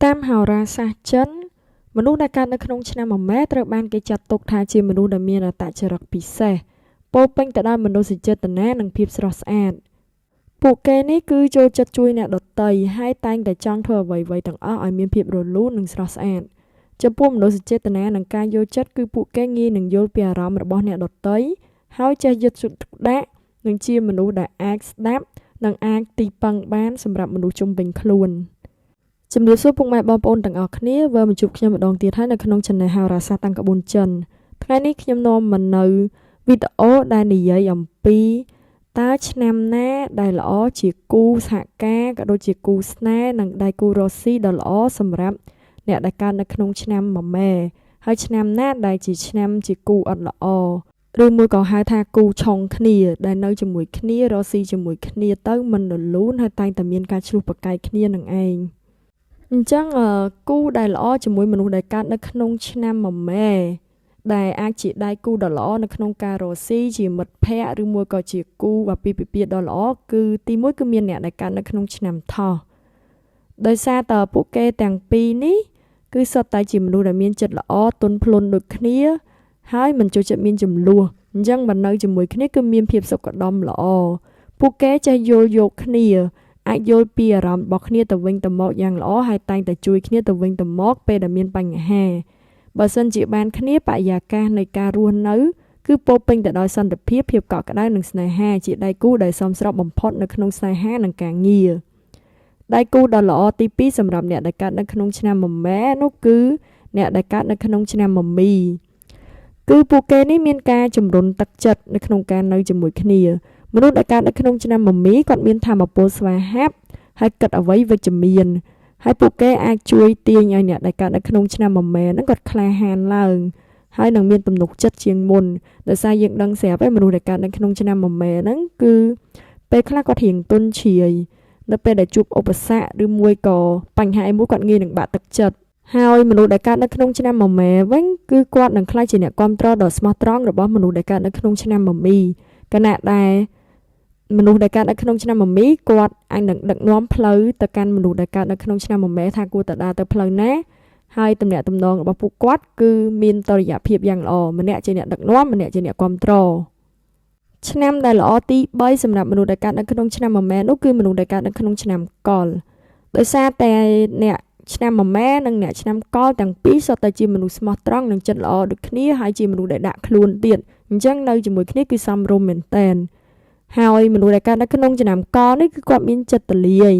តាមហោរាសាស្ត្រចិន មនុស្សដែលកើតនៅក្នុងឆ្នាំមមែត្រូវបានគេចាត់ទុកថាជាមនុស្សដែលមានអត្តចរិតពិសេស ពោរពេញទៅដោយមនោសញ្ចេតនានិងភាពស្រស់ស្អាត ពួកគេនេះគឺចូលចិត្តជួយអ្នកដទៃ ហើយតែងតែចង់ធ្វើអ្វីៗទាំងអស់ឲ្យមានភាពរលូននិងស្រស់ស្អាត ចំពោះមនោសញ្ចេតនានិងការយល់ចិត្តគឺពួកគេងាយនឹងយល់ពីអារម្មណ៍របស់អ្នកដទៃ ហើយចេះយកចិត្តទុកដាក់និងជាមនុស្សដែលអាចស្ដាប់និងអាចទីពឹងបានសម្រាប់មនុស្សជុំវិញខ្លួន។ ជំរាបសួរពុកម៉ែបងប្អូនទាំងអស់គ្នាវិលមកជួបខ្ញុំម្ដងទៀតហើយនៅក្នុង Channel ហោរាសាស្ត្រតាំងក្បួនចិនថ្ងៃនេះខ្ញុំនាំមកនៅវីដេអូដែលនិយាយអំពីតើឆ្នាំណាដែលល្អជាគូសហការក៏ដូចជាគូស្នេហ៍និងដៃគូរកស៊ីដ៏ល្អសម្រាប់អ្នកដែលកើតនៅក្នុងឆ្នាំមមែហើយឆ្នាំណាដែលជាឆ្នាំជាគូអត់ល្អឬមួយក៏ហៅថាគូឆុងគ្នាដែលនៅជាមួយគ្នារកស៊ីជាមួយគ្នាទៅមិនរលូនហើយតែងតែមានការឈ្លោះប្រកែកគ្នានឹងឯងអញ្ចឹងគូដែលល្អជាមួយមនុស្សដែលកើតនៅក្នុងឆ្នាំមមែដែលអាចជាដៃគូដ៏ល្អនៅក្នុងការរកស៊ីជាមិត្តភ័ក្តិឬមួយក៏ជាគូអាពាហ៍ពិពាហ៍ដ៏ល្អគឺទីមួយគឺមានអ្នកដែលកើតនៅក្នុងឆ្នាំថោះដោយសារតើពួកគេទាំងពីរនេះគឺសុទ្ធតែជាមនុស្សដែលមានចិត្តល្អទន់ភ្លន់ដូចគ្នាហើយមិនចូលចិត្តមានជម្លោះអញ្ចឹងបើនៅជាមួយគ្នាគឺមានភាពសុខដុមល្អពួកគេចេះយល់យកគ្នាអាចយល់ពីអារម្មណ៍របស់គ្នាទៅវិញទៅមកយ៉ាងល្អហើយតែងតែជួយគ្នាទៅវិញទៅមកពេលដែលមានបញ្ហាបើសិនជាបានគ្នាបរិយាកាសនៃការរស់នៅគឺពោរពេញទៅដោយសន្តិភាពភាពកក់ក្ដៅនិងស្នេហាជាដៃគូដែលសមស្របបំផុតនៅក្នុងស្នេហានិងការងារដៃគូដ៏ល្អទី2សម្រាប់អ្នកដែលកើតនៅក្នុងឆ្នាំមមែនោះគឺអ្នកដែលកើតនៅក្នុងឆ្នាំមមីគឺពួកគេនេះមានការជំរុញទឹកចិត្តនៅក្នុងការនៅជាមួយគ្នាមនុស្សដែលកើតនៅក្នុងឆ្នាំមមីគាត់មានធម៌ពលស្វាហាប់ហើយគិតអ្វីវិជ្ជមានហើយពួកគេអាចជួយទាញឲ្យអ្នកដែលកើតនៅក្នុងឆ្នាំមមែហ្នឹងគាត់ក្លាហានឡើងហើយនឹងមានទំនុកចិត្តជាងមុនដោយសារយើងដឹងស្រាប់ហើយមនុស្សដែលកើតនៅក្នុងឆ្នាំមមែហ្នឹងគឺពេលខ្លះគាត់រៀងទន់ជ្រាយនៅពេលដែលជួបឧបសគ្គឬមួយក៏បញ្ហាអីមួយគាត់ងាយនឹងបាក់ទឹកចិត្តហើយមនុស្សដែលកើតនៅក្នុងឆ្នាំមមែវិញគឺគាត់នឹងក្លាយជាអ្នកគាំទ្រដ៏ស្មោះត្រង់របស់មនុស្សដែលកើតនៅក្នុងឆ្នាំមមីខណៈដែលមនុស្សដែលកើតនៅក្នុងឆ្នាំមមីគាត់អាចនឹងដឹកនាំផ្លូវទៅកាន់មនុស្សដែលកើតនៅក្នុងឆ្នាំមមែថាគួរតែដើរទៅផ្លូវណាហើយទំនាក់ទំនងរបស់ពួកគាត់គឺមានតុល្យភាពយ៉ាងល្អម្នាក់ជាអ្នកដឹកនាំម្នាក់ជាអ្នកគាំទ្រឆ្នាំដែលល្អទី3សម្រាប់មនុស្សដែលកើតនៅក្នុងឆ្នាំមមែនោះគឺមនុស្សដែលកើតនៅក្នុងឆ្នាំកុរដោយសារតែអ្នកឆ្នាំមមែនិងអ្នកឆ្នាំកុរទាំងពីរសុទ្ធតែជាមនុស្សស្មោះត្រង់និងចិត្តល្អដូចគ្នាហើយជាមនុស្សដែលដាក់ខ្លួនទៀតអញ្ចឹងនៅជាមួយគ្នាគឺសមរម្យមែនតែនហើយមនុស្សដែលកើតនៅក្នុងឆ្នាំកនេះគឺគាត់មានចិត្តទលាយ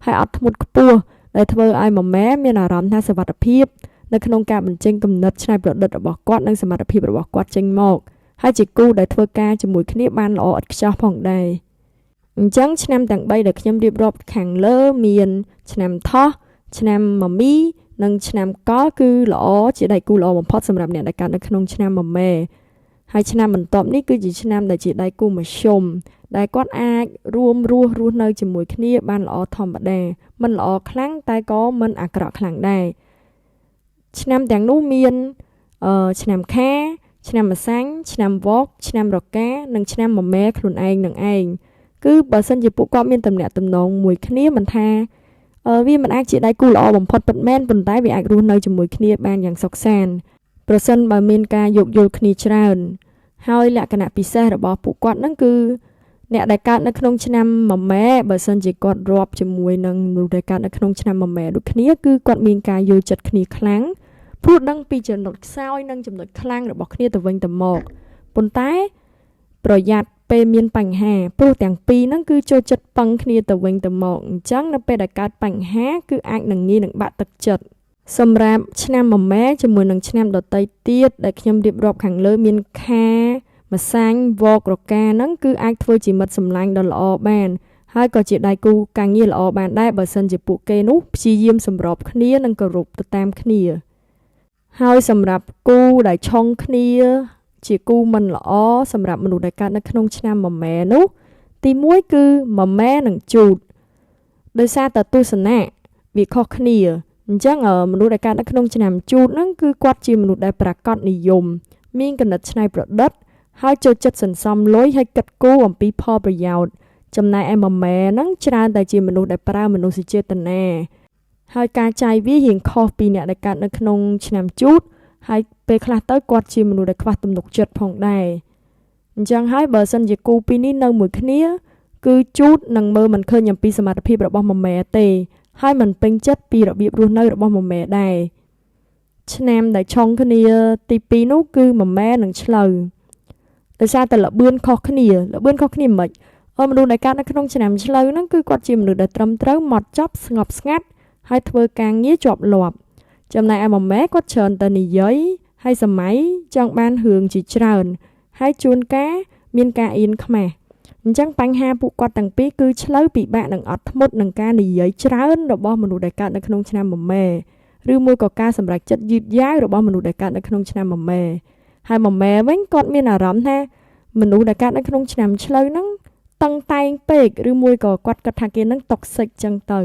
ហើយអត់ធ្មត់ខ្ពស់ដែលធ្វើឲ្យមមែមានអារម្មណ៍ថាសុវត្ថិភាពនៅក្នុងការបញ្ចេញគំនិតច្នៃប្រឌិតរបស់គាត់និងសមត្ថភាពរបស់គាត់ចេញមកហើយជាគូដែលធ្វើការជាមួយគ្នាបានល្អឥតខ្ចោះផងដែរអញ្ចឹងឆ្នាំទាំង3ដែលខ្ញុំរៀបរាប់ខាងលើមានឆ្នាំថោះឆ្នាំមមីនិងឆ្នាំកុរគឺល្អជាដៃគូល្អបំផុតសម្រាប់អ្នកដែលកើតនៅក្នុងឆ្នាំមមែហើយឆ្នាំបន្ទាប់នេះគឺជាឆ្នាំដែលជាដៃគូមធ្យមដែលគាត់អាចរួមរស់រស់នៅជាមួយគ្នាបានល្អធម្មតាមិនល្អខ្លាំងតែក៏មិនអាក្រក់ខ្លាំងដែរឆ្នាំទាំងនោះមានឆ្នាំខាឆ្នាំម្សាញ់ឆ្នាំវកឆ្នាំរកានិងឆ្នាំមមែខ្លួនឯងនឹងឯងគឺបើសិនជាពួកគាត់មានទំនាក់ទំនងមួយគ្នាមិនថាវាមិនអាចជាដៃគូល្អបំផុតពិតមែនប៉ុន្តែវាអាចរស់នៅជាមួយគ្នាបានយ៉ាងសុខសាន្តប្រសិនបើមានការយោគយល់គ្នាច្រើនហើយលក្ខណៈពិសេសរបស់ពួកគាត់ហ្នឹងគឺអ្នកដែលកើតនៅក្នុងឆ្នាំមមែបើសិនជាគាត់រាប់ជាមួយនឹងមនុស្សដែលកើតនៅក្នុងឆ្នាំមមែដូចគ្នាគឺគាត់មានការយល់ចិត្តគ្នាខ្លាំងព្រោះដឹងពីចំណុចខ្សោយនិងចំណុចខ្លាំងរបស់គ្នាទៅវិញទៅមកប៉ុន្តែប្រយ័ត្នពេលមានបញ្ហាព្រោះទាំងពីរហ្នឹងគឺចូលចិត្តពឹងគ្នាទៅវិញទៅមកអញ្ចឹងនៅពេលដែលកើតបញ្ហាគឺអាចនឹងងាយនឹងបាក់ទឹកចិត្តសម្រាប់ឆ្នាំមមែជាមួយនឹងឆ្នាំដទៃទៀតដែលខ្ញុំរៀបរាប់ខាងលើមានខាម្សាញ់វករកាហ្នឹងគឺអាចធ្វើជាមិត្តសម្លាញ់ដ៏ល្អបានហើយក៏ជាដៃគូការងារល្អបានដែរបើសិនជាពួកគេនោះព្យាយាមសម្របគ្នានិងគោរពទៅតាមគ្នាហើយសម្រាប់គូដែលឆុងគ្នាជាគូមិនល្អសម្រាប់មនុស្សដែលកើតនៅក្នុងឆ្នាំមមែនោះទី1គឺមមែនិងជូតដោយសារតែទស្សនៈវាខុសគ្នាអញ្ចឹងមនុស្សដែលកើតនៅក្នុងឆ្នាំជូតហ្នឹងគឺគាត់ជាមនុស្សដែលប្រាកដនិយមមានគំនិតច្នៃប្រឌិតហើយចូលចិត្តសន្សំលុយហើយគិតគូរអំពីផលប្រយោជន៍ចំណែកឯមមែហ្នឹងច្រើនតែជាមនុស្សដែលប្រើមនោសញ្ចេតនា ហើយការចាយវាយរៀងខុសពីអ្នកដែលកើតនៅក្នុងឆ្នាំជូតហើយពេលខ្លះទៅគាត់ជាមនុស្សដែលខ្វះទំនុកចិត្តផងដែរអញ្ចឹងហើយបើសិនជាគូពីរនេះនៅមួយគ្នាគឺជូតនឹងមើលមិនឃើញអំពីសមត្ថភាពរបស់មមែទេហើយមិនពេញចិត្តពីរបៀបរស់នៅរបស់មមែដែរឆ្នាំដែលឆុងគ្នាទី2នោះគឺមមែនិងឆ្លូវដោយសារតែល្បឿនខុសគ្នាល្បឿនខុសគ្នាមិនមនុស្សដែលកើតនៅក្នុងឆ្នាំឆ្លូវហ្នឹងគឺគាត់ជាមនុស្សដែលត្រឹមត្រូវម៉ត់ចប់ស្ងប់ស្ងាត់ហើយធ្វើការងារជាប់លាប់ចំណែកឯមមែគាត់ច្រើនតែនិយាយហើយសម័យចង់បានរឿងជាច្រើនហើយជួនកាលមានការអៀនខ្មាស់អញ្ចឹងបញ្ហាពួកគាត់ទាំងពីរគឺឆ្លូវពិបាកនឹងអត់ធ្មត់នឹងការនិយាយច្រើនរបស់មនុស្សដែលកើតនៅក្នុងឆ្នាំមមែឬមួយក៏ការសម្រេចចិត្តយឺតយ៉ាវរបស់មនុស្សដែលកើតនៅក្នុងឆ្នាំមមែហើយមមែវិញគាត់មានអារម្មណ៍ថាមនុស្សដែលកើតនៅក្នុងឆ្នាំឆ្លូវហ្នឹងតឹងតែងពេកឬមួយក៏គាត់គិតថាគេនឹង toxic ចឹងទៅ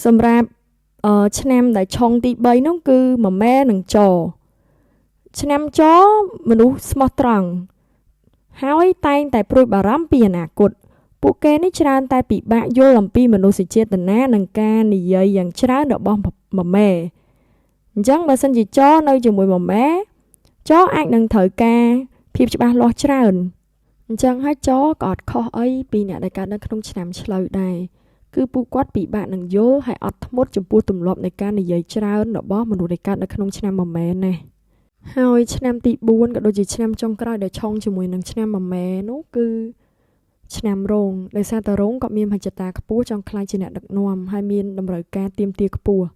សម្រាប់ឆ្នាំដែលឆុងទី3នោះគឺមមែនិងចឆ្នាំចមនុស្សស្មោះត្រង់ហើយតែងតែព្រួយបារម្ភពីអនាគតពួកគេនេះច្រើនតែពិបាកយល់អំពីមនោសញ្ចេតនានិងការនិយាយយ៉ាងច្រើនរបស់មមែអញ្ចឹងបើសិនជាចនៅជាមួយមមែចអាចនឹងត្រូវការភាពច្បាស់លាស់ច្រើនអញ្ចឹងហើយចក៏អត់ខុសអីពីអ្នកដែលកើតនៅក្នុងឆ្នាំឆ្លូវដែរគឺពួកគាត់ពិបាកនឹងយល់ហើយអត់ធ្មត់ចំពោះទម្លាប់នៃការនិយាយច្រើនរបស់មនុស្សដែលកើតនៅក្នុងឆ្នាំមមែណាហើយឆ្នាំទី4ក៏ដូចជាឆ្នាំចុងក្រោយដែលឆុងជាមួយនឹងឆ្នាំមមែនោះគឺឆ្នាំរោងដោយសារតែរោងក៏មានមហិច្ឆតាខ្ពស់ចង់ក្លាយជាអ្នកដឹកនាំហើយមានតម្រូវការទាមទារខ្ពស់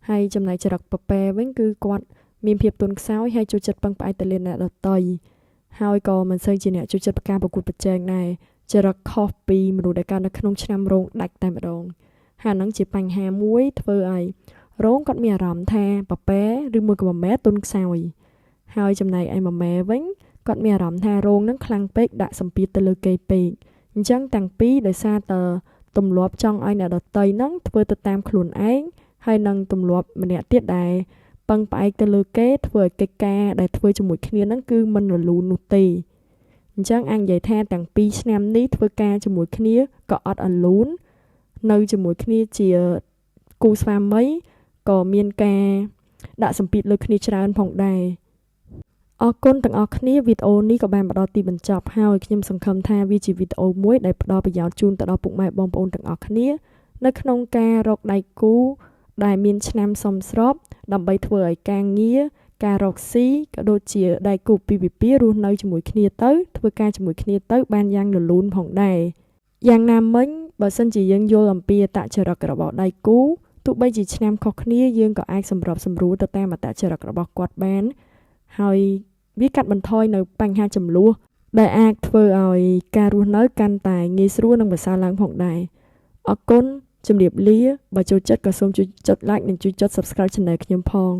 ហើយចំណែកចរិតពពែវិញគឺគាត់មានភាពទន់ខ្សោយហើយចូលចិត្តពឹងផ្អែកទៅលើអ្នកដទៃហើយក៏មិនសូវជាអ្នកចូលចិត្តការប្រកួតប្រជែងដែរចរិតខុសពីមនុស្សដែលកើតនៅក្នុងឆ្នាំរោងដាច់តែម្ដងហើយហ្នឹងជាបញ្ហាមួយធ្វើឲ្យរោងគាត់មានអារម្មណ៍ថាពពែឬមួយក៏មមែទន់ខ្សោយហើយចំណែកឯមមែវិញគាត់មានអារម្មណ៍ថារោងហ្នឹងខ្លាំងពេកដាក់សម្ពាធទៅលើគេពេកអញ្ចឹងទាំងពីរដោយសារតែទម្លាប់ចង់ឲ្យអ្នកដទៃហ្នឹងធ្វើទៅតាមខ្លួនឯងហើយនឹងទម្លាប់ម្នាក់ទៀតដែលពឹងផ្អែកទៅលើគេធ្វើឲ្យកិច្ចការដែលធ្វើជាមួយគ្នាហ្នឹងគឺមិនរលូននោះទេអញ្ចឹងអាចនិយាយថាទាំងពីរឆ្នាំនេះធ្វើការជាមួយគ្នាក៏អត់រលូននៅជាមួយគ្នាជាគូស្វាមីក៏មានការដាក់សម្ពាធលើគ្នាច្រើនផងដែរអរគុណទាំងអស់គ្នាវីដេអូនេះក៏បានមកដល់ទីបញ្ចប់ហើយខ្ញុំសង្ឃឹមថាវាជាវីដេអូមួយដែលផ្ដល់ប្រយោជន៍ជូនទៅដល់ពុកម៉ែបងប្អូនទាំងអស់គ្នានៅក្នុងការរកដៃគូដែលមានឆ្នាំសមស្របដើម្បីធ្វើឲ្យការងារការរកស៊ីក៏ដូចជាដៃគូពីវិពារស់នៅជាមួយគ្នាទៅធ្វើការជាមួយគ្នាទៅបានយ៉ាងរលូនផងដែរយ៉ាងណាមិញបើសិនជាយើងយល់អំពីអត្តចរិតរបស់ដៃគូទោះបីជាឆ្នាំខុសគ្នាយើងក៏អាចសម្របសម្រួលទៅតាមអត្តចរិតរបស់គាត់បានហើយវាកាត់បន្ថយនៅបញ្ហាចំនួនដែលអាចធ្វើឲ្យការរស់នៅកាន់តែងាយស្រួលនិងប្រសើរឡើងផងដែរអរគុណជម្រាបលាបើចូលចិត្តក៏សូមជួយចុច like និងជួយចុច Subscribe Channel ខ្ញុំផង